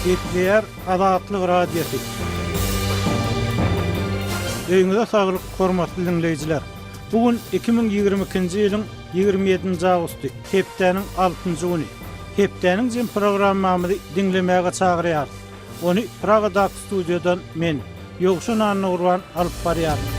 Gepleýär Azatlyk Radiosy. Öýüňize saglyk, hormatly diňleýjiler! Bu gün 2022-nji ýylyň 27-nji awgusty, hepdäniň altynjy güni. Hepdäniň jem programmamyzy diňlemäge çagyrýarys. Ony Pragadaky studiýadan men, Ýowşan Annagurban alyp barýaryn.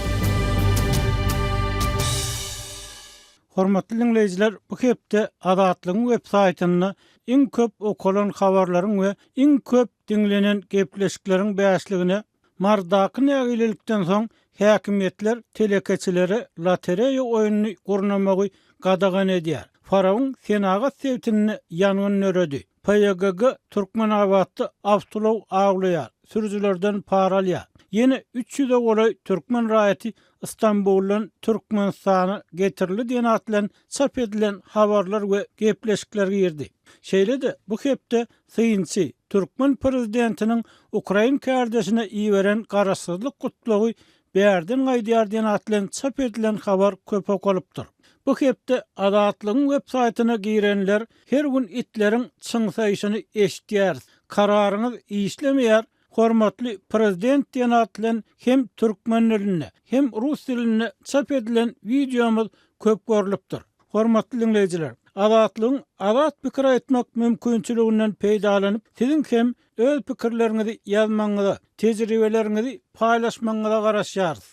Hormatly diňleýjiler, bu hepde Azatlygyň web saýtynda iň köp okalan habarlaryň we iň köp diňlenen gepleşikleriň bäşligine Marydaky nägilelikden soň häkimiýetler telekeçilere lotereýa oýnuny gurnamagy gadagan edýär, Farabyň senagat sebitinde ýangyn döredi, PYGG Türkmenabatda awtoulag awlaýar, sürüjilerden para alýar. Ýene 300-e golaý türkmen raýaty Stambuldan Türkmenistana getirildi diýen at bilen çap edilen habarlar we gepleşikler girdi. Şeýle-de bu hepde synçy, türkmen prezidentiniň ukrain kärdeşine iberen garaşsyzlyk gutlagy bärden gaýdýar diýen at bilen çap edilen habar köp okalypdyr. Bu hepde Azatlygyň web saýtyna girenler her gün itleriň çyňsaýşyny eşidýäris. Kararyňyz işlemeýär, hormatly prezident diýen at bilen hem türkmen dilinde, hem rus dilinde çap edilen wideomyz köp görlüpdir. Hormatly diňleýjiler, Azatlygyň azat pikir aýtmak mümkinçiliginden peýdalanyp, siziň hem öz pikirleriňizi ýazmagyňyza, tejribeleriňizi paýlaşmagyňyza garaşýarys.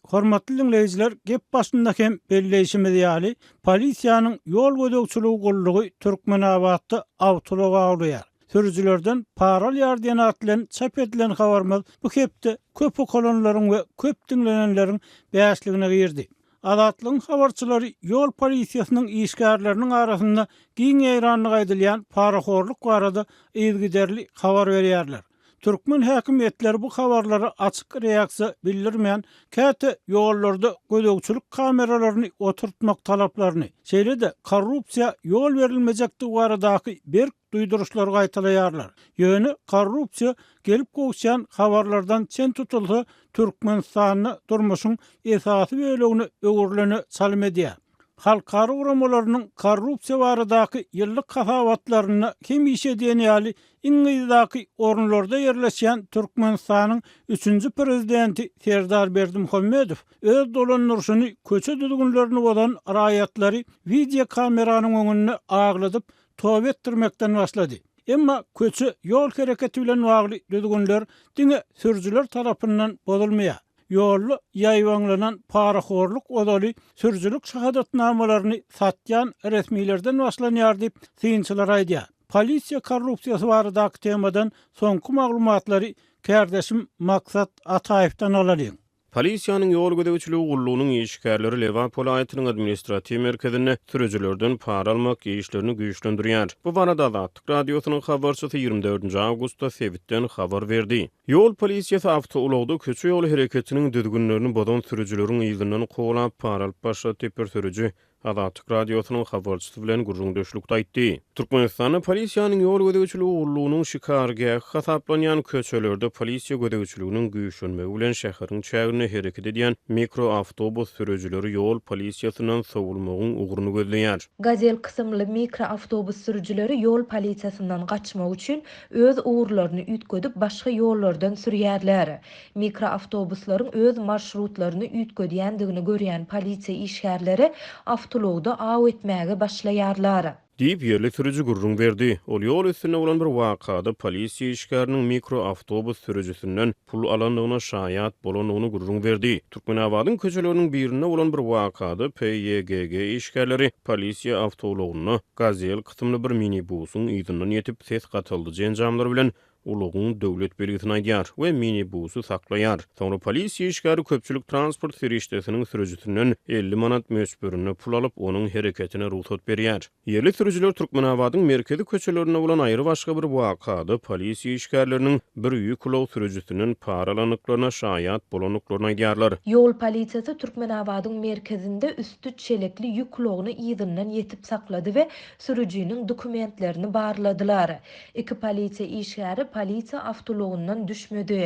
Hormatly diňleýjiler, gep başynda hem belleýşimiz ýaly, polisiýanyň ýol gözegçiligi gullugy Türkmenabatda awtoulag awlaýar, sürüjilerden para alýar diýen at bilen çap edilen habarymyz bu hepde köp okalanlaryň we köp diňlenenleriň bäşligine girdi. Azatlygyň habarçylary ýol polisiýasynyň işgärleriniň arasynda giň ýaýrandygy aýdylýan parahorluk barada yzygiderli habar berýärler. Türkmen häkimiýetleri bu habarlara açyk reaksiýa bildirmän, käte ýollarda gözegçilik kameralaryny oturtmak talaplaryny, şeýle-de korrupsiýa ýol berilmejekdigi baradaky berk duýduryşlary gaýtalaýarlar. Ýöne korrupsiýa gelip gowuşýan habarlardan çen tutulsa, Türkmenistanda durmuşyň esasy bölegine öwrülene çalym edýär. Halkara guramalarynyň korrupsiýa baradaky ýyllyk hasabatlarynda hemişe diýen ýaly iň yzdaky orunlarda ýerleşýän Türkmenistanyň üçünji prezidenti Serdar Berdimuhamedow öz dolandyryşyny köçe düzgünlerini bozan raýatlary wideokameranyň öňünde agladyp, toba etdirmekden başlady. Emma köçe ýol hereketi bilen bagly düzgünler diňe sürüjiler tarapyndan bozulmaýar. Ýolda ýaýbaňlanan parahorluk ozaly sürüjilik şahadatnamalaryny satýan resmilerden başlanýar diýip, synçylar aýdýar. Polisiýa korrupsiýasy baradaky temadan soňky maglumatlary kärdeşim Maksat Ataýewden alalyň. Polisiýanyň ýol gözegçiligi gullugynyň işgärleri Lebap welaýatynyň administratiw merkezinde sürüjilerden para almak işlerini güýçlendirýär. Bu barada Azatlyk Radiosynyň habarçysy 24 awgustda sebitden habar berdi. Ýol polisiýasy awtoulagda köçe-ýol hereketiniň düzgünlerini bozan sürüjileriň yzyndan kowalap, para alyp başlady diýip, bir sürüji Azatlyk Radiosynyň habarçysy bilen gürrüňdeşlikde aýtdy. Türkmenistanda polisiýanyň ýol gözegçiligi gullugynyň şikargähi hasaplanýan köçelerde polisiýa gözegçiliginiň güýçlenmegi bilen şäheriň çäginde hereket edýän mikroawtobus sürüjileri ýol polisiýasyndan sowulmagyň ugruny gözleýär. Gazel kysymly mikroawtobus sürüjileri ýol polisiýasyndan gaçmak üçin öz ugurlaryny üýtgedip başga ýollardan sürýärler. Mikroawtobuslaryň öz marşrutlaryny üýtgedýändigini görýän polisiýa işgärleri awtoulagda aw etmäge başlaýarlar. Diýip, ýerli sürüji gürrüň berdi. Ol ýol üstünde bolan bir wakada polisiýa işgäriniň mikroawtobus sürüjisinden pul alandygyna şaýat bolandygyny gürrüň berdi. Türkmenabadyň köçeleriniň birinde bolan bir wakada PYGG işgärleri polisiýa awtoulagynda Gazel kysymly bir minibusyň yzyndan ýetip, ses gataldyjy enjamlar bilen ulagyň döwlet belgisini aýdýar we minibusy saklaýar. Soňra polisiýa işgäri köpçülik transport serişdesiniň sürüjisinden 50 manat möçberinde pul alyp, onuň hereketine rugsat berýär. Ýerli sürüjiler Türkmenabadyň merkezi köçelerinde bolan aýry-başga bir wakada polisiýa işgärleriniň bir ýük ulag sürüjisinden para alandyklaryna şaýat bolandyklaryny aýdýarlar. Ýol polisiýasy Türkmenabadyň merkezinde üsti çelekli ýük ulagyny yzyndan ýetip saklady we sürüjiniň dokumentlerini barladylar. Iki polisiýa işgäri. polisiýa awtoulagyndan düşmedi.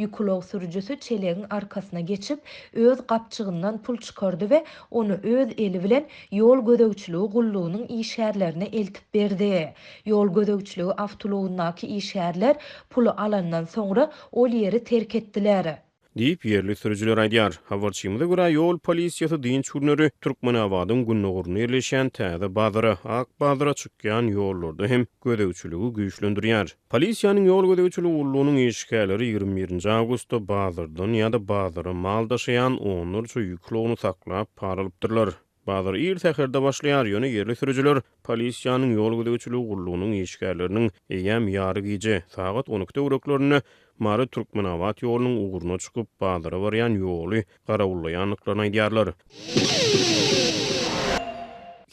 Ýük ulag sürüjisi çelegiň arkasyna geçip, öz gapjygyndan pul çykardy we ony öz eli bilen ýol gözegçiligi gullugynyň işgärlerine eltip berdi. Ýol gözegçiligi awtoulagyndaky işgärler puly alandan soňra ol ýeri terk etdiler. Diýip, ýerli sürüjiler aýdýar. Habarçymyza görä, ýol polisiýasy dynç günleri Türkmenabadyň gündogarynda ýerleşýän Täze bazara, Ak bazara çykýan ýollarda hem gözegçiligi güýçlendirýär. Polisiýanyň ýol gözegçiligi gullugynyň işgärleri 21 nji awgustda bazardan ýa-da bazara mal daşaýan onlarça ýük ulagyny saklap, para alypdyrlar. Bazar ir säherde başlaýar, ýöne ýerli sürüjiler polisiýanyň ýol gözegçiligi gullugynyň işgärleriniň eýýäm ýary gije, sagat 12 töwereklerinde Mary-Türkmenabat ýolunyň ugruna çykyp, bazara barýan ýoly garawullaýandyklaryny aýdýarlar.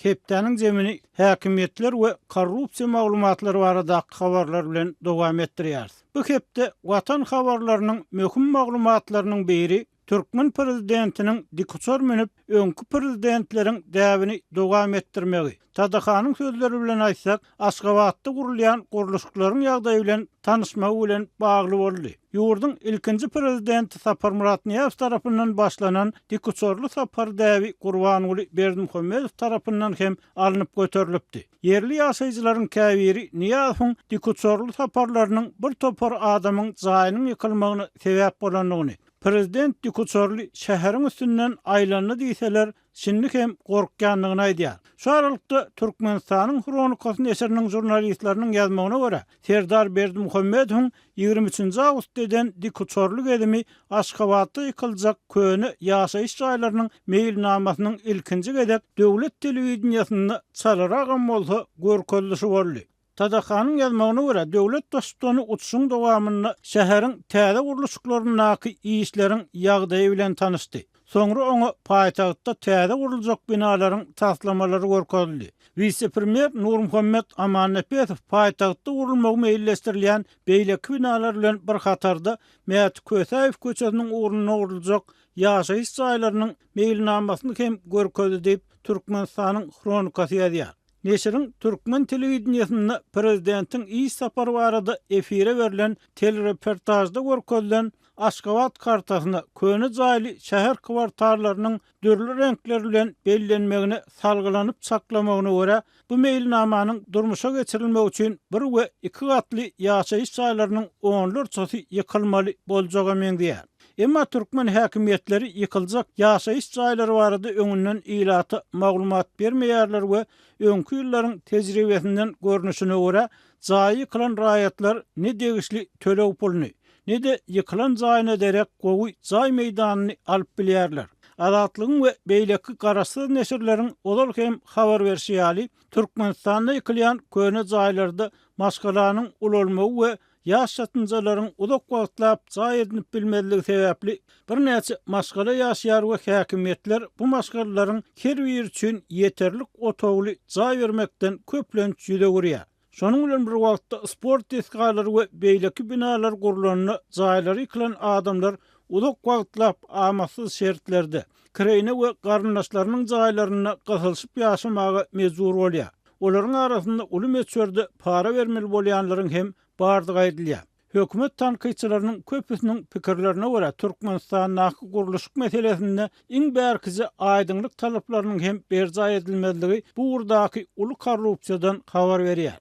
Hepdäniň jemini häkimiýetler we korrupsiýa maglumatlary baradaky habarlar bilen dowam etdirýäris. Bu hepde Watan habarlarynyň möhüm maglumatlarynyň biri Türkmen prezidentiniň dikuçar münüp, öňki prezidentleriň däbini dowam etdirmegi, TDH-nyň sözleri bilen aýtsak, Aşgabatda gurulýan gurluşyklaryň ýagdaýy bilen tanyşmagy bilen bagly boldy. Ýurduň ilkinji prezidenti Saparmyrat Nyýazow tarapyndan başlanan dikuçarly sapar däbi Gurbanguly Berdimuhamedow tarapyndan hem alnyp göterilipdi. Ýerli ýaşaýjylaryň käbiri Nyýazowyň dikuçarly saparlarynyň bir topar adamyň jaýynyň ýykylmagyna sebäp bolandygyny, Prezident dikuçarly şäheriň üstünden aýlandy diýseler, şindi hem gorkýandygyny aýdýar. Şu aralykda, Türkmenistanyň Hronikasy neşiriniň žurnalistleriniň ýazmagyna görä, Serdar Berdimuhamedowyň 23 nji awgustda eden dikuçarly gezimi Aşgabatda ýykyljak köne ýaşaýyş jaýlarynyň meýilnamasynyň ilkinji gezek döwlet telewideniýesinde çalaragam bolsa görkezilişi boldy. TDH-nyň ýazmagyna görä, döwlet Baştutany uçuşyň dowamynda şäheriň täze gurluşyklaryndaky işleriň ýagdaýy bilen tanyşdy. Soňra oňa paýtagtda täze guruljak binalaryň taslamalary görkezildi. Wise-premýer Nurmuhammet Amannepesow paýtagtda gurulmagy meýilleşdirilýän beýleki binalar bilen bir hatarda Mäti Kösäýew köçesiniň ugrunda guruljak ýaşaýyş jaýlarynyň meýilnamasyny hem görkezdi diýip, Türkmenistanyň Hronikasy ýazýar. Neşiriň türkmen telewideniýesinde prezidentiň iş sapary barada efire berlen telereportažda görkezilen Aşgabat kartasyna köne jaýly şäher kwartallarynyň dürli reňkler bilen bellenmegine salgylanyp çaklamagyna görä, bu meýilnamanyň durmuşa geçirilmegi üçin bir we iki gatly ýaşaýyş jaýlarynyň onlarçasy ýykylmaly boljaga meňzeýär. Emma türkmen häkimiýetleri ýykyljak ýaşaýyş jaýlary barada öňünden ilata maglumat bermeýärler we öňki ýyllaryň tejribesinden görnüşine görä, jaýy ýykylan raýatlar ne degişli töleg puluny, ne-de ýykylan jaýyna derek gowy jaý meýdanyny alyp bilýärler. Azatlygyň we beýleki garaşsyz neşirleriň ozal hem habar berşi ýaly, Türkmenistanda ýykylýan köne jaýlarda maşgalanyň ulalmagy we Ýaş çatynjalaryň uzak wagtlap jaý edinip bilmezligi sebäpli birnäçe maşgala ýaşaýar we häkimiýetler bu maşgalalaryň her biri üçin ýeterlik otagly jaý bermekden köplenç ýüz öwürýär. Şonuň bilen bir wagtda sport desgalary we beýleki binalar gurlanda jaýlary ýykylan adamlar uzak wagtlap amatsyz şertlerde, kireýine we garyndaşlarynyň jaýlarynda gysylyşyp ýaşamaga mejbur bolýar. Olaryň arasynda uly möçberde para bermeli bolýanlaryň hem bardygy aýdylýar. Hökümet tankytçylarynyň köpüsiniň pikirlerine görä, Türkmenistandaky gurluşyk meselesinde iň bärkije aýdyňlyk talaplarynyň hem berjaý edilmezligi bu ugurdaky uly korrupsiýadan habar berýär.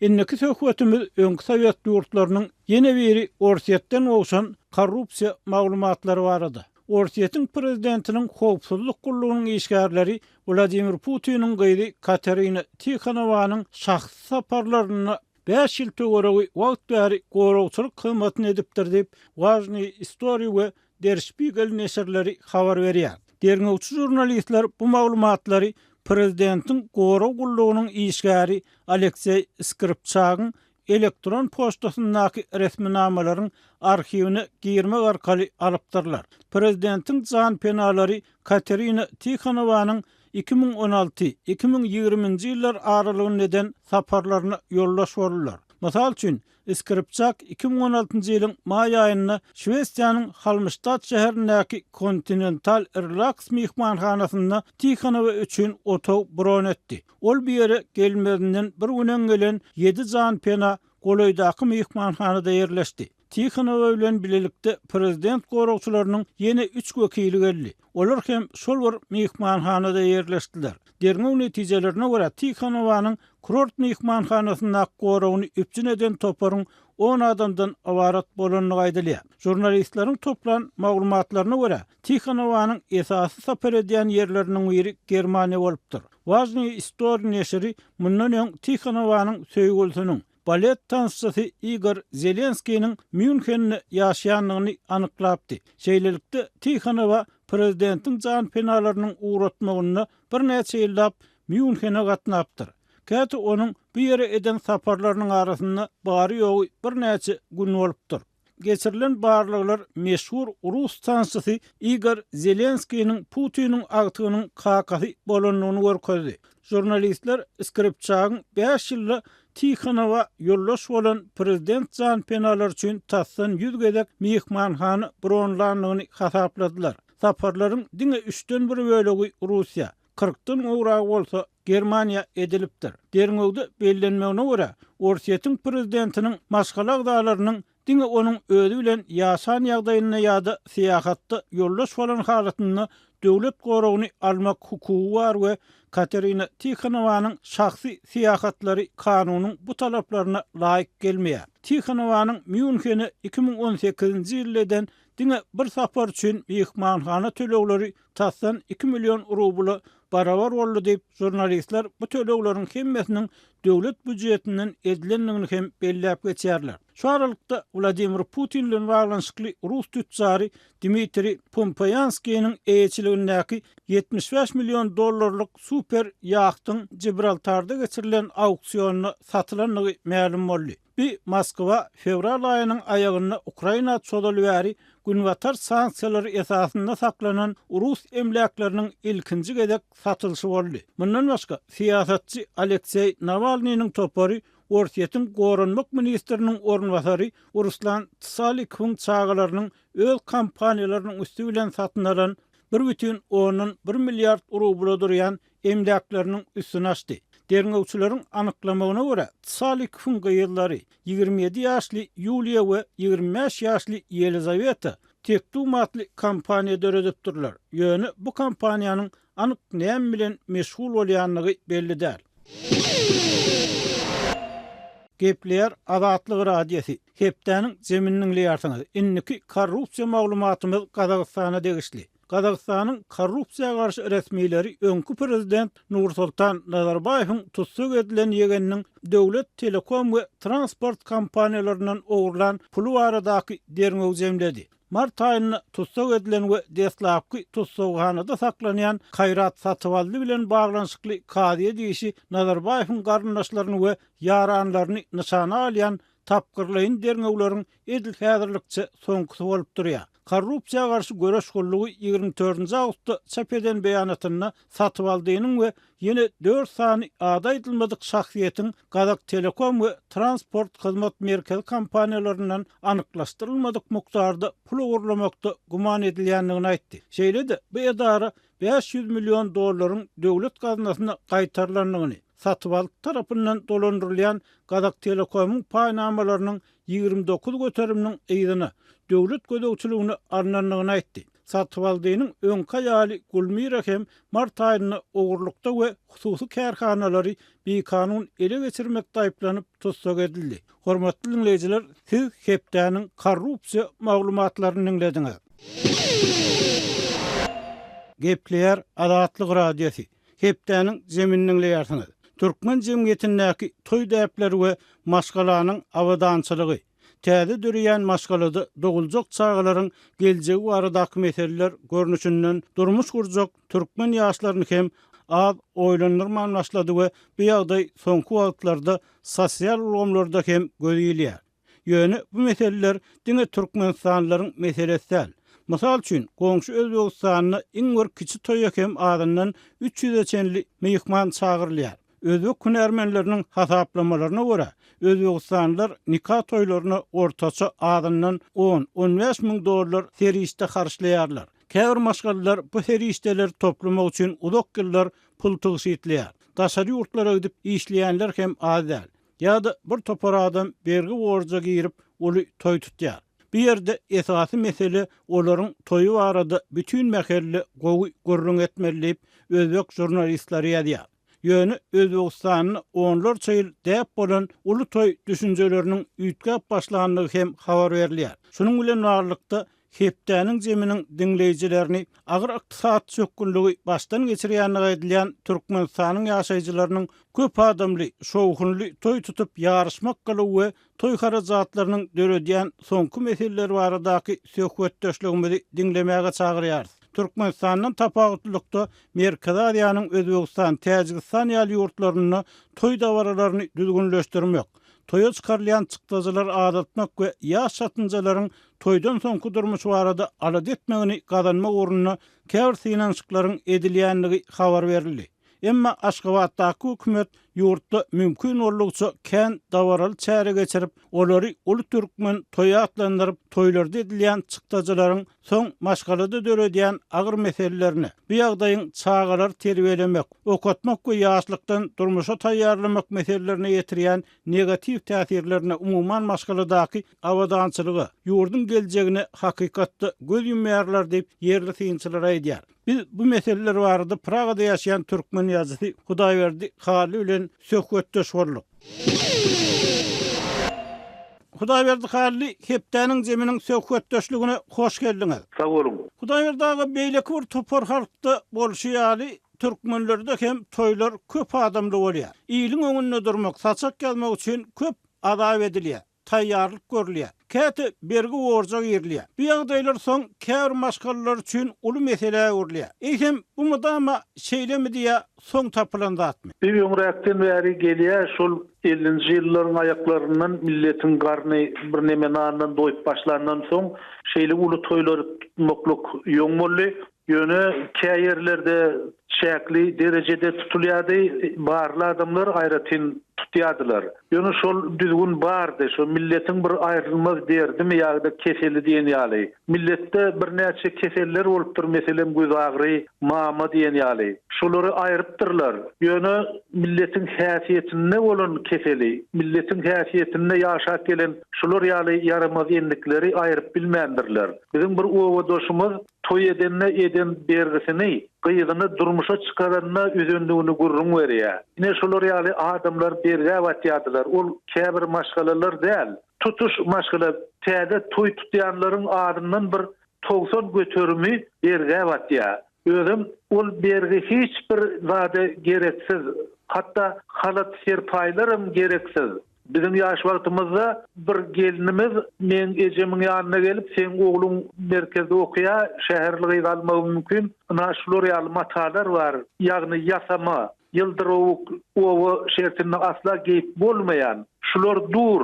Indiki söhbetimiz öňki sowet ýurtlarynyň ýene biri Orsýetden gowşan korrupsiýa maglumatlary barada. Orsýetiň prezidentiniň howpsuzlyk gullugynyň işgärleri Wladimir Putiniň gyzy Katerina Tihonowanyň şahsy saparlarynda bäş ýyl töweregi wagt bäri goragçylyk hyzmatyny edipdir diýip, Wažnyý istoriý we Der Spiegel neşirleri habar berýär. Derňewçi žurnalistler bu maglumatlary prezidentiň gorag gullugynyň işgäri Alekseý Skripçagyň elektron poçtasyndaky resminamalaryň arhiwine girmek arkaly alypdyrlar. Prezidentiň janpenalary Katerina Tihonowanyň 2016, 2020-nji ýyllar aralygynda eden saparlaryna ýoldaş boldular. Mysal üçin, Skripçak 2016-njy ýylyň maý aýynda Şwesiýanyň Halmstad şäherindäki Continental Relax myhmanhanasynda Tihonowa üçin otag bron etdi. Ol bu ýere gelmezinden bir gün öň gelen ýedi janpena golaýdaky myhmanhanada ýerleşdi. Tihonowa bilen bilelikde prezident goragçylarynyň ýene üç wekili geldi. Olar hem şol bir myhmanhanada ýerleşdiler. Derňew netijelerine görä, Tihonowanyň kurort myhmanhanasyndaky goragyny üpjün eden toparyň on adamdan ybarat bolandygy aýdylýar. Žurnalistleriň toplan maglumatlaryna görä, Tihonowanyň esasy sapar edýän ýerleriniň biri Germaniýa bolupdyr. Wažnyýe istoriýa neşiri mundan öň Tihonowanyň söýgülisiniň, balet tansçysy Igor Zelenskiniň Mýunhende ýaşaýandygyny anyklapdy. Şeýlelikde, Tihonowa prezidentiň janpenalarynyň ugratmagynda birnäçe ýyllap Mýunhene gatnapdyr. Käte onuň bu ýere eden saparlarynyň arasynda bary-ýogy birnäçe gün bolupdyr. Geçirilen barlaglar meşhur rus tansçysy Igor Zelenskiniň Putiniň agtygynyň kakasy bolandygyny görkezdi. Žurnalistler Skripçagyň bäş ýylda Tihonowa ýoldaş bolan prezident janpenalary üçin tasdan ýüz gezek myhmanhana bronlandygyny hasapladylar. Saparlaryň diňe üçden bir bölegi Russiýa, kyrkdan gowragy bolsa Germaniýa edilipdir. Derňewde bellenmegine görä, Orsýetiň prezidentiniň maşgala agzalarynyň diňe onuň özi bilen ýaşan ýagdaýynda ýa-da syýahatda ýoldaş bolan halatynda döwlet goragyny almak hukugy bar we Katerina Tihonowanyň şahsy syýahatlary kanunyň bu talaplaryna laýyk gelmeýär. Tihonowanyň Mýunhene 2018-nji ýylda eden diňe bir sapar üçin myhmanhana tölegleri tasdan iki million rubla barabar boldy diýip, žurnalistler bu tölegleriň hemmesiniň döwlet býujetinden edilendigini hem belläp geçýärler. Şu aralykda, Wladimir Putin bilen baglanyşykly rus tütjary Dmitriý Pumpoýanskiniň eýeçiligindäki 75 million dollarlyk super ýahtyň Jibraltarda geçirilen auksionda satylandygy mälim boldy. Bi Moskwa fewral aýynyň aýagynda Ukraina çozaly bäri Günbatar sanksiýalary esasynda saklanan rus emläkleriniň ilkinji gezek satylyşy boldy. Mundan başga, syýasatçy Alekseý Nawalnynyň topary Orsýetiň goranmak ministriniň orunbasary Ruslan Tsalikowyň çagalarynyň öz kompaniýalarynyň üsti bilen satyn alan bir bütin ondan bir milliard rubla durýan emläkleriniň üstüni açdy. Derňewçileriň anyklamagyna görä, Tsalikowyň gyzlary, 27 ýaşly Ýuliýa we 25 ýaşly Ýelizaweta Tektum atly kompaniýa döredipdirler, ýöne bu kompaniýanyň anyk näme bilen meşgul bolýandygy belli däl. Gepleýär Azatlyk Radiosy, Hepdäniň jemini diňleýärsiňiz. Indiki korrupsiýa maglumatymyz Gazagystana degişli. Gazagystanyň korrupsiýa garşy resmileri öňki prezident Nursultan Nazarbaýewiň tussag edilen ýegeniniň döwlet telekom we transport kompaniýalaryndan ogurlan puly baradaky derňewi jemledi. Mart aýynda tussag edilen we deslapky tussaghanada saklanýan Kaýrat Satybaldy bilen baglanyşykly kazyýet işi Nazarbaýewiň garyndaşlaryny we ýaranlaryny nyşana alýan tapgyrlaýyn derňewleriň edil häzirlikçe soňkusy bolup durýar. Korrupsiýa garşy göreş gullugy 24 nji awgustda çap eden beýanatynda Satybaldynyň we ýene dört sany ady aýdylmadyk şahsyýetiň Gazaktelekom we Transport hyzmat merkezi kompaniýalaryndan anyklaşdyrylmadyk mukdarda pul ogurlamakda güman edilýändigini aýtdy. Şeýle-de, bu edara 500 million dollaryň döwlet gaznasyna gaýtarylandygyny, Satybaldy tarapyndan dolandyrylýan Gazaktelekomyň paýnamalarynyň 29 göteriminiň yzyna, döwlet gözegçiligine alnandygyny aýtdy. Satybaldynyň öňki aýaly Gulmira hem mart aýynda ogurlykda we hususy kärhanalary bikanun ele geçirmekde aýyplanyp tussag edildi. Hormatly diňleýjiler, siz hepdäniň korrupsiýa maglumatlaryny diňlediňiz. Gepleýär Azatlyk Radiosy. Hepdäniň jemini diňleýärsiňiz. Türkmen jemgyýetindäki toý däpleri we maşgalanyň abadançylygy, täze döreýän maşgalada doguljak çagalaryň geljegi baradaky meseleler görnüşinden durmuş gurjak türkmen ýaşlaryny hem az oýlandyrman başlady we bu ýagdaý soňky wagtlarda sosial ulgamlarda hem göz ilýär. Ýöne bu meseleler diňe türkmenistanlylaryň meselesi däl. Mysal üçin, goňşy Özbegistanda iň bir kiçi toýa hem azyndan üç ýüze çenli myhman çagyrylýar. Özbek hünärmenleriniň hasaplamalaryna görä, özbegistanlylar nika toýlaryna ortaça azyndan on, on bäş müň dollar serişde harçlaýarlar. Käbir maşgalalar bu serişdeleri toplamak üçin uzak ýyllar pul tygşytlaýar. Daşary ýurtlara gidip işleýänler hem az däl. Ýa-da bir topar adam bergi-borja girip, uly toý tutýar. Bu ýerde esasy mesele olaryň toýy barada bütin mähelle gowy gürrüň etmeli diýip, özbek žurnalistleri ýazýar. Ýöne Özbegistanda onlarça ýyl däp bolan uly toý düşünjeleriniň üýtgäp başlandygy hem habar berilýär. Şunuň bilen baglylykda, Hepdäniň jeminiň diňleýjilerini agyr ykdysady çökgünligi başdan geçirýändigi aýdylýan Türkmenistanyň ýaşaýjylarynyň köp adamly, şowhunly toý tutup ýaryşmak gylygy we toý harajatlarynyň döredýän soňky meseleleri baradaky söhbetdeşligimizi diňlemäge çagyrýarys. Türkmenistandan tapawutlylykda Merkezi Aziýanyň Özbegistan, Täjigistan ýaly ýurtlarynda toý dabaralaryny düzgünleşdirmek, toýa çykarylýan çykdajylary azaltmak we ýaş çatynjalaryň toýdan soňky durmuşy barada alada etmegini gazanmak ugrunda käbir synanyşyklaryň edilýändigi habar berildi. Emma Aşgabatdaky hökümet ýurtda mümkin boldugyça kän dabaraly çäre geçirip, olary uly türkmen toýy atlandyryp, toýlarda edilýän çykdajylaryň soň maşgalada döredýän agyr meselelerine, bu ýagdaýyň çagalary terbiýelemek, okatmak we ýaşlykdan durmuşa taýýarlamak meselelerine ýetirýän negatiw täsirlerine, umuman maşgaladaky abadançylyga, ýurduň geljegine hakykatda göz ýumýarlar diýip, ýerli synçylar aýdýar. Biz bu meseleler barada Pragada ýaşaýan türkmen ýazyjysy Hudaýberdi Hally bilen söhbetdeş bolduk. Hudaýberdi Hally, Hepdäniň zeminiň söhbetdeşligine hoş geldiňiz. Sag boluň. Hudaýberdi aga, beýleki bir topar halkda bolşy ýaly, türkmenlerde hem toýlar köp adamly bolýar. Iliň öňünde durmak, saçak ýazmak üçin köp azap edilýär. taýýarlyk görülýär. Käte bergi-borja girilýär. Bu ýagdaýlar soň käbir maşgalalar üçin uly meselä öwrülýär. Eýsem, bu mydama şeýlemidi ýa soň tapylan zatmy? Bir öňräkden bäri gelýär, şol ellinji ýyllaryň aýaklaryndan milletiň garny birneme nandan doýup başlandan soň şeýle uly toýlary tutmaklyk ýoň boldy. Ýöne kä ýerlerde çäkli derejede tutulýardy, barly adamlar aýratyn tutýardylar. Ýöne şol düzgün bardy, şo milletiň bir aýrylmaz derdimi ýa-da keseli diýen ýaly. Milletde birnäçe keseller bolupdyr, meselem gözagry, mama diýen ýaly. Şolary aýrypdyrlar. Ýöne milletiň häsiýetinde bolan keseli, milletiň häsiýetinde ýaşap gelen şular ýaly ýaramaz endikleri aýryp bilmändirler. Biziň bir obadaşymyz Toý edende eden bergisini gyzyny durmuşa çykaranda üzendigini gürrüň berýär. Ine şolar ýaly adamlar bergä batýardylar. Ol käbir maşgalalar däl, tutuş maşgala täze toý tutýanlaryň azyndan bir 90 göterimi bergä batýar. Özem ol bergi hiç bir zada gereksiz, hatda halat-serpaýlaram gereksiz. Biziň ýaş wagtymyzda bir gelnimiz meň ejemiň ýanyna gelip, seň ogluň merkezde okaýar, şäherli gyz almagy mümkin, ynha şular ýaly matalar bar, ýagny ýasama, ýyldyrawuk, oba şertinde asla geýip bolmaýan, şular dur,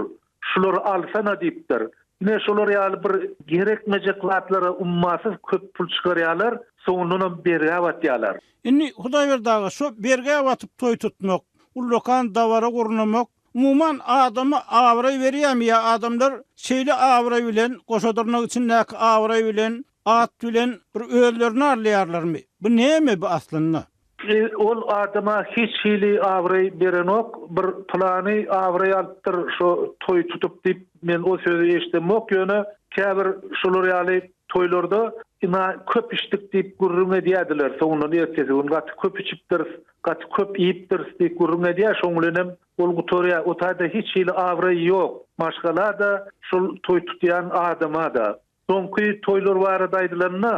şulary alsana diýipdir. Ine şolar ýaly bir gerekmejek zatlara ummasyz köp pul çykarýarlar, soňundanam bergä batýarlar. Indi Hudaýberdi aga, şo bergä batyp toý tutmak, ullakan dabara gurnamak, umuman adama abraý berýärmi ýa adamlar şeýle abraý bilen, goşa dyrnak içindäki abraý bilen, at bilen bir özlerini aldaýarlarmy? Bu näme bu aslynda? Ol adama hiç hili abraý berenok, bir pylany abraý alypdyr şo toý tutup diýip men o sözi eşidemok, ýöne käbir şolar ýaly toýlarda ina köp içdik diýip gürrüň edýärdiler, soňundan ertesi gün gaty köp içipdiris, gaty köp iýipdiris diýip gürrüň edýär, şoň bilenem ol gutarýar, o taýda hiç hili abraý ýok, maşgala-da, şol toý tutýan adama-da. Soňky toýlar barada aýdylanda,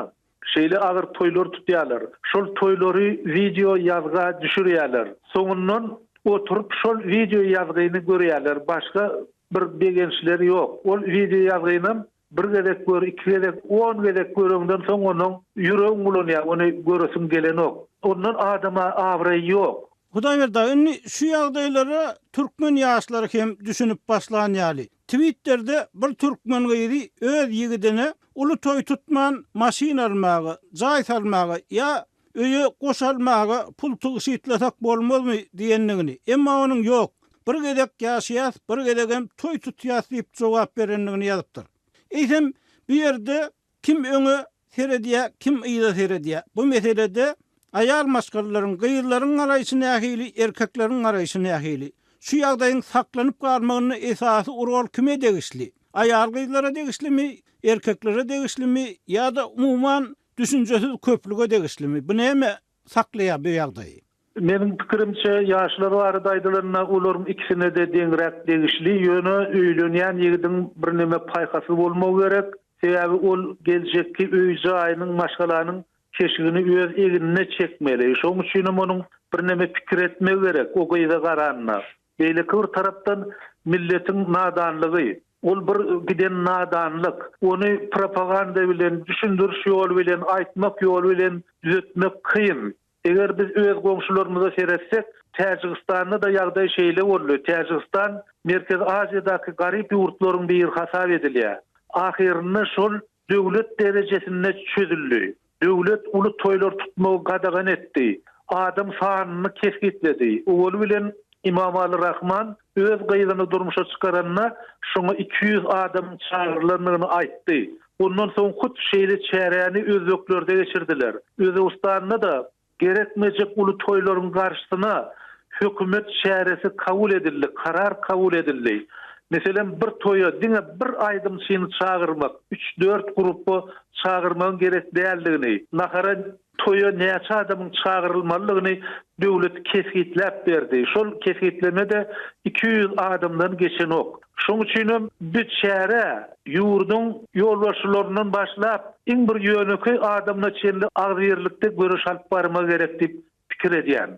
şeýle agyr toýlar tutýarlar. Şol toýlary wideo ýazga düşürýärler. Soňundan oturyp şol wideo ýazgyny görýärler, başga bir begençleri ýok. Ol wideo ýazgynam bir gezek gör, iki gezek, on gezek göreňden soň onuň ýüregiň bulanýar, ony göresiň gelenok. Ondan adama abraý ýok. Hudaýberdi aga, indi şu ýagdaýlara türkmen ýaşlary hem düşünip başlan ýaly. Twitterde bir türkmen gyzy öz ýigidine uly toý tutman maşyn almaga, jaý salmaga ýa. Öýe goş almaga pul tygşytlasak bolmazmy diýendigini, emma onuň Ýok, bir gezek ýaşaýas, bir gezegem toý tutýas diýip jogap berendigini ýazypdyr. Eýsem, bu ýerde kim öňe seredýär, kim yza seredýär? Bu meselede aýal maşgalalaryň, gyzlaryň garaýşy nähili, erkekleriň garaýşy nähili? Şu ýagdaýyň saklanyp galmagynda esasy rol kime degişli? Aýal-gyzlara degişlimi, erkeklere degişlimi ýa-da umuman Düşünjesiz köplüge degişlimi? Bu näme saklaýar bu ýagdaýy? Meniň pikirimçe, ýaşlar barada aýdylanda, olaryň ikisine-de deňräk degişli. Ýöne öýlenýän ýigidiň birneme paýhasly bolmagy gerek. Sebäbi ol geljekki öý-jaýynyň, maşgalanyň keşigini öz egnine çekmeli. Şonuň üçinem onuň birneme pikir etmegi gerek o gyza garanda. Beýleki bir tarapdan milletiň nadanlygy, ol bir giden nadanlyk. Ony propaganda bilen, düşündiriş ýoly bilen, aýtmak ýoly bilen düzetmek kyn. Eger biz öz goňşularymyza seretsek, Täjigistanda-da ýagdaý şeýle boldy. Täjigistan Merkezi Aziýadaky garyp ýurtlaryň biri hasap edilýär. Ahyrynda şol döwlet derejesinde çözüldi. Döwlet uly toýlar tutmagy gadagan etdi. Adam sanyny kesgitledi. Owaly bilen Imamaly Rahman öz gyzyny durmuşa çykaranda şoňa 200 adamyň çagyrylandygyny aýtdy. Ondan soň hut şeýle çäräni özbeklerde geçirdiler. Özbegistanda-da Gerekmejek uly toýlaryň garşysyna hökümet çäresi kabul edildi, karar kabul edildi. Meselem, bir toýa diňe bir aýdymçyny çagyrmak, üç-dört grupba çagyrmagyň gerek däldigini, nahara, toýa näçe adamyň çagyrylmalydygyny döwlet kesgitläp berdi. Şol kesgitleme-de 200 adamdan geçenok. Şonuň üçinem bu çäre ýurduň ýolbaşçylaryndan başlap, iň bir ýönekeý adamyna çenli agzybirlikde göreş alyp barmagy gerek diýip pikir edýän.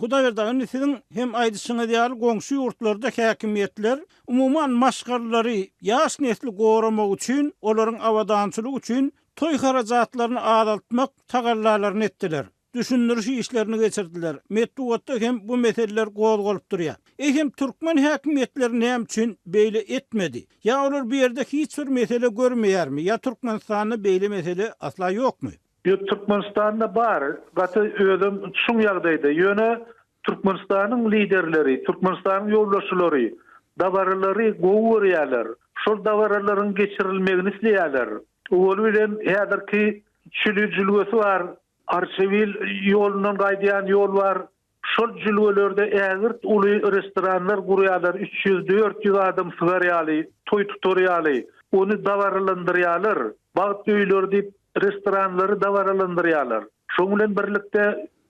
Hudaýberdi aga, indi siziň hem aýdyşyňyz ýaly goňşy ýurtlarda häkimiýetler umuman maşgalalary, ýaş nesli goramak üçin, olaryň abadançylygy üçin toý harajatlaryny azaltmak tagallalaryny etdiler. düşündiriş işlerini geçirdiler. Metbugatda hem bu meseleler gozgalyp durýar. Eýsem türkmen häkimiýetleri näme üçin beýle etmedi? Ýa olar bu ýerde hiç bir mesele görmeýärmi? Ýa Türkmenistanda beýle mesele asla ýokmy? Ýok Türkmenistanda bar, gaty özem çuň ýagdaýda. Ýöne Türkmenistanyň liderleri, Türkmenistanyň ýolbaşçylary dabaralary gowy görýärler. Şol dabaralaryň geçirilmegini isleýärler. Owaly bilen häzirki Çüli jülgesi bar, Arçabil ýolundan gaýdýan ýol bar. Şol jülgelerde ägirt uly restoranlar gurýarlar, 300, 400 adam sygar ýaly, toý tutar ýaly. Ony dabaralandyrýarlar. Bagt öýleri diýip, restoranlary dabaralandyrýarlar. Şonuň bilen birlikde,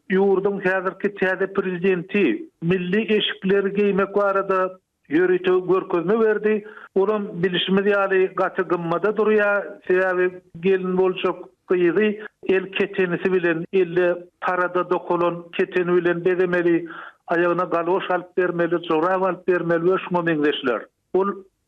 ýurduň häzirki täze prezidenti milli eşikleri geýmek barada Ýörite görkezme berdi. Olam bilşimiz ýaly gaty gymmada durýar. Sebäbi gelin boljak gyzy el ketenisi bilen, elde tarada dokalan keteni bilen bezemeli, aýagyna galoş alyp bermeli, jorap alyp bermeli we şuňa meňzeşler. Ol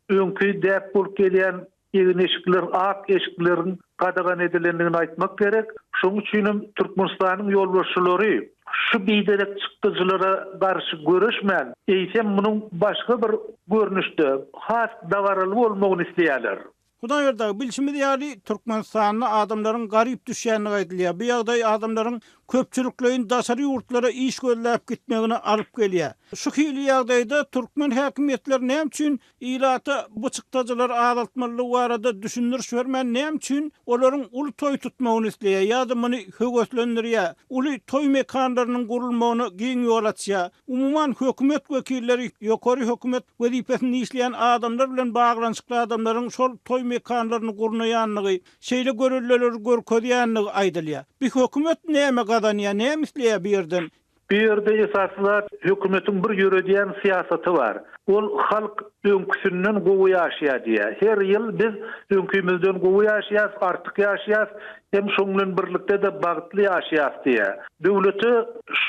öňki däp bolup gelýän Egin-eşikler ak eşikleriň gadagan edilendigini aýtmak gerek. Şonuň üçinem Türkmenistanyň ýolbaşçylary şu biderek çykdajylara garşy göreşmän, eýsem munuň başga bir görnüşde, has dabaraly bolmagyny isleýärler. Hudaýberdi aga, bilşimiz ýaly, Türkmenistanda adamlaryň garyp düşýändigi aýdylýar. Bu ýagdaý adamlaryň köpçülikleýin daşary ýurtlara iş gözläp gitmegine alyp gelýär. Şu hili ýagdaýda türkmen häkimiýetleri näme üçin Ilata bu çykdajylary azaltmalydygy barada düşündiriş bermän näme üçin olaryň uly toý tutmagyny isleýär ýa-da muny höweslendirýär, uly toý mekanlarynyň gurulmagyna giň ýol açýar. Umuman hökümet wekilleri, ýokary hökümet wezipesinde işleýän adamlar bilen baglanyşykly adamlaryň şol toý mekanlaryny gurnaýandygy, şeýle göreldeleri görkezýändigi aýdylýar. Bi hökümet näme gazanýar, näme isleýär bu ýerden? Bu ýerde esasy zat hökümetiň bir ýöredýän syýasaty bar. Ol halk öňküsinden gowy ýaşaýar diýýär. Her ýyl biz öňkimizden gowy ýaşaýas, artyk ýaşaýas hem şoň bilen birlikde-de bagtly ýaşaýas diýýär. Döwlete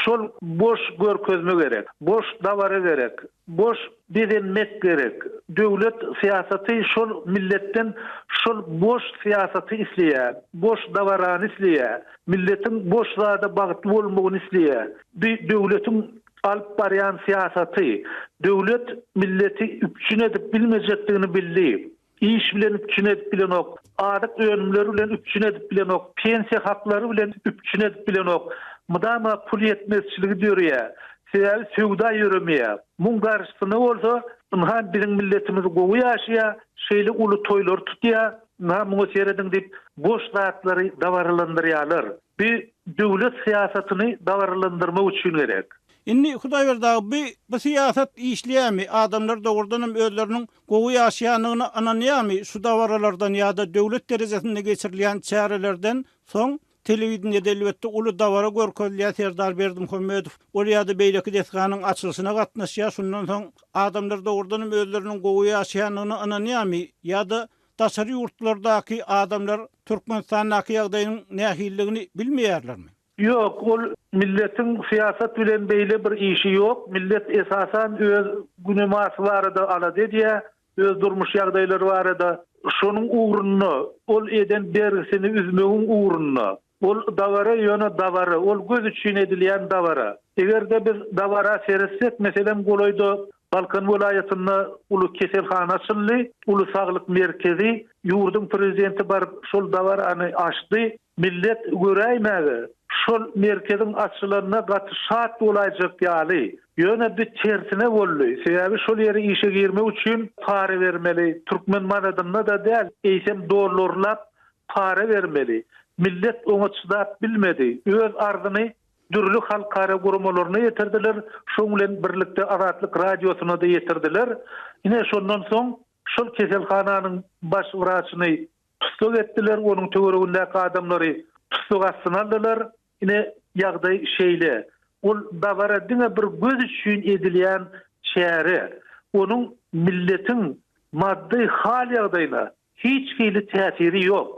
şol boş görkezme gerek, boş dabara gerek, boş bezenmek gerek. Döwlet syýasaty şol milletden şol boş syýasaty isleýär, boş dabarany isleýär. Milletiň boş zada bagtly bolmagyny isleýär. Bu döwletiň alyp barýan syýasaty. Döwlet milleti üpjün edip bilmejekdigini bildi. Iş bilen üpjün edip bilenok. azyk önümleri bilen üpjün edip bilenok, pensiýa haklary bilen üpjün edip bilenok. Mydama pul ýetmezçiligi döreýär. Sebäbi söwda ýöremeýär. Muň garşysyna bolsa, ynha biziň milletimiz gowy ýaşaýar, şeýle uly toýlar tutýar, ynha muňa serediň diýip, boş zatlary dabaralandyrýarlar. Bi döwlet syýasatyny dabaralandyrmak üçin gerek. Indi Hudaýberdi aga bi bu syýasat işleýärmi, adamlar dogrudan hem özleriniň gowy ýaşaýandygyna ynanýarmy şu dabaralardan ýa-da döwlet derejesinde geçirilýän çärelerden soň Telewideniýede elbetde uly dabara görkezilýär, Serdar Berdimuhamedow ol ýa-da beýleki desganyň açylyşyna gatnaşýar, şundan soň adamlar dogrudan hem özleriniň gowy ýaşaýandygyna ynanýarmy ýa-da daşary ýurtlardaky adamlar Türkmenistandaky ýagdaýyň nähilidigini bilmeýärlermi? Ýok, ol milletiň syýasat bilen beýle bir işi ýok, millet esasan öz günemasy barada alada edýär, öz durmuş ýagdaýlary barada, şonuň ugrunda, ol eden bergisini üzmegiň ugrunda. Ol dabara ýöne dabara, ol göz üçin edilýän dabara. Eger-de biz dabara seretsek, meselem, golaýda Balkan welaýatynda uly keselhana açyldy, uly saglyk merkezi, ýurduň prezidenti baryp şol dabarany açdy. Millet göräýmäge, şol merkeziň açylanyna gaty şat bolaýjak ýaly. Ýöne bi tersine boldy. Sebäbi şol ýere işe girmek üçin para bermeli. Türkmen manadynda-da däl, eýsem dollarlap para bermeli. Millet oňa çydap bilmedi. Öz arzyny dürli halkara guramalaryna ýetirdiler, şoň bilen birlikde Azatlyk Radiosyna-da ýetirdiler. Ine, şondan soň şol keselhananyň baş wraçyny Tussag etdiler, onuň töweregindäki adamlary tussag astyna aldylar. Ine, ýagdaý şeýle. Ol dabara diňe bir göz üçin edilýän çäre. Onuň milletiň maddy hal-ýagdaýyna hiç hili täsiri ýok.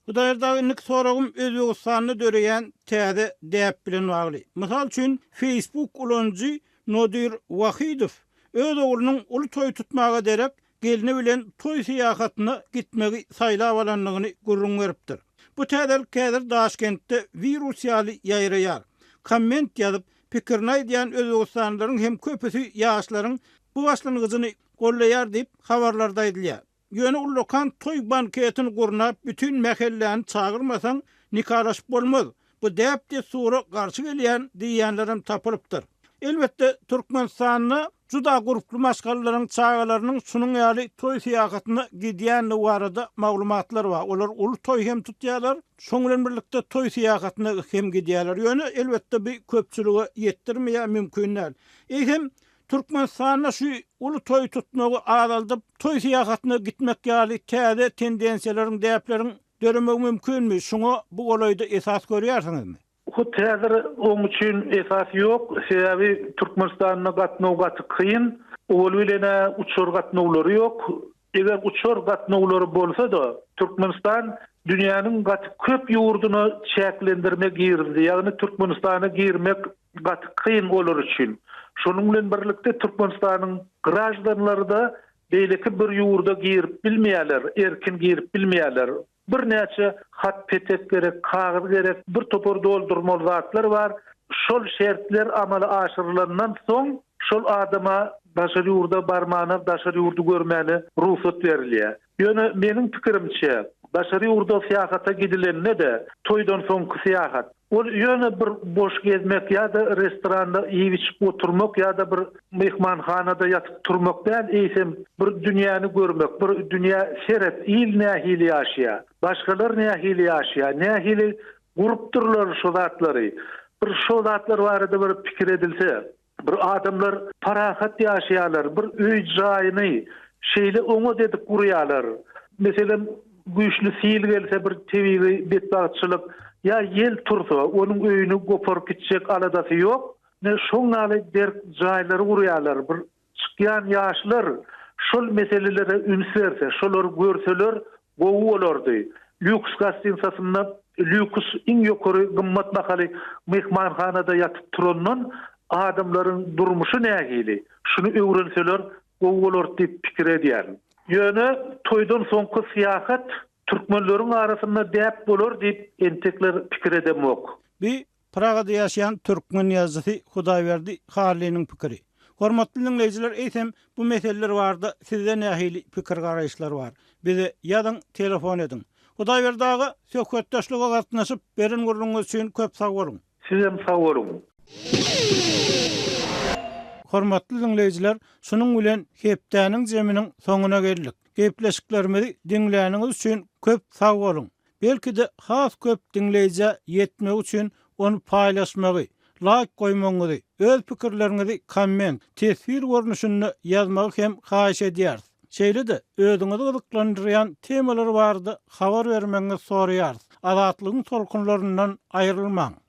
Hudaýar dagy indiki soragym Özbegistanda döreýän täze däp bilen bagly. Mysal üçin Facebook ulanyjy Nodir Wahidow öz oglunyň uly toý tutmaga derek gelni bilen toý syýahatyna gitmegi saýlap alandygyny gürrüň beripdir. Bu täzelik häzir Daşkentde wirus ýaly ýaýraýar. Komment ýazyp, pikirini aýdýan özbegistanlylaryň hem köpüsi ýaşlaryň bu başlangyjyny goldaýar diýip, habarlarda aýdylýar. Ýöne ullakan toý banketini gurnap, bütin mähelläni çagyrmasaň, nikalaşyp bolmaz. Bu däp-dessura garşy gelýän diýýänlerem tapylypdyr. Elbetde, Türkmenistanda juda gurply maşgalalaryň çagalarynyň şunuň ýaly toý syýahatyna gidýändigi barada maglumatlar bar. Olar uly toý hem tutýarlar, şoň bilen birlikde toý syýahatyna hem gidýärler. Ýöne, elbetde, bu köpçülige ýetdirmeýär, mümkin däl. Eýsem, Türkmenistanda şu uly toý tutmagy azaldyp, toý syýahatyna gitmek ýaly täze tendensiýalaryň, däpleriň döremegi mümkinmi? Şuňa bu golaýda esas görýärsiňizmi? Hut häzir oň üçin esas ýok. Sebäbi Türkmenistanda gatnaw gaty kyn. Owal bilen-ä uçar gatnawlary ýok. Eger uçar gatnawlary bolsa-da, Türkmenistan dünýäniň gaty köp ýurduna çäklendirme girizdi. Ýagny Türkmenistana girmek gaty kyn olar üçin. Şonuň bilen birlikde Türkmenistanyň graždanlary-da beýleki bir ýurda girip bilmeýärler, erkin girip bilmeýärler. Birnäçe hat-petek gerek, kagyz gerek, bir topar doldurmaly zatlar bar. Şol şertler amala aşyrylandan soň şol adama daşary ýurda barmana, daşary ýurdy görmäne rugsat berilýär. Ýöne meniň pikirimçe, daşary ýurda syýahata gidilende-de, toýdan soňky syýahat, ol ýöne bir boş gezmek ýa-da restoranda iýip-içip oturmak ýa-da bir myhmanhanada ýatyp turmak däl, eýsem, bir dünýäni görmek, bir dünýä seret, il nähili ýaşaýar, başgalar nähili ýaşaýar, nähili gurupdyrlar şo zatlary, bir şo zatlar barada bir pikir edilse. Bir adamlar parahat ýaşaýarlar, bir öý-jaýyny şeýle oňat edip gurýarlar. Meselem, güýçli sil gelse bir tebigy betbagtçylyk ýa ýel tursa, onuň öýüni goparyp gitjek aladasy ýok. Ine, şoň ýaly berk jaýlary gurýarlar. Bir çykýan ýaşlar şol meselelere üns berse, şolary görseler gowy bolardy. Lýuks gastinsasynda lýuks iň ýokary gymmat bahaly myhmanhanada ýatyp turandan adamlaryň durmuşy nähili, şuny öwrenseler gowy bolardy diýip pikir edýärin. Ýöne toýdan soňky syýahat türkmenleriň arasynda däp bolar diýip entekler pikir edemok. Bi Pragada ýaşaýan türkmen ýazyjysy Hudaýberdi Hallynyň pikiri. Hormatly diňleýjiler eýsem bu meseleler barada sizde nähili pikir garaýyşlar bar? Bize ýazyň telefon ediň. Hudaýberdi aga, söhbetdeşlige gatnaşyp, beren gürrüňiňiz üçin köp sag boluň! Sizem sag boluň! Hormatly diňleýjiler, şunuň bilen hepdäniň jeminiň soňuna geldik. Gepleşiklerimizi diňläniňiz üçin köp sag boluň! Belki-de has köp diňleýjä ýetmegi üçin ony paýlaşmagy, laýk goýmagyňyzy, öz pikirleriňizi komment, teswir görnüşinde ýazmagy hem haýyş edýäris. Şeýle-de özüňizi gyzyklandyrýan temalar barada habar bermegiňizi soraýarys. Azatlygyň tolkunlaryndan aýrylmaň!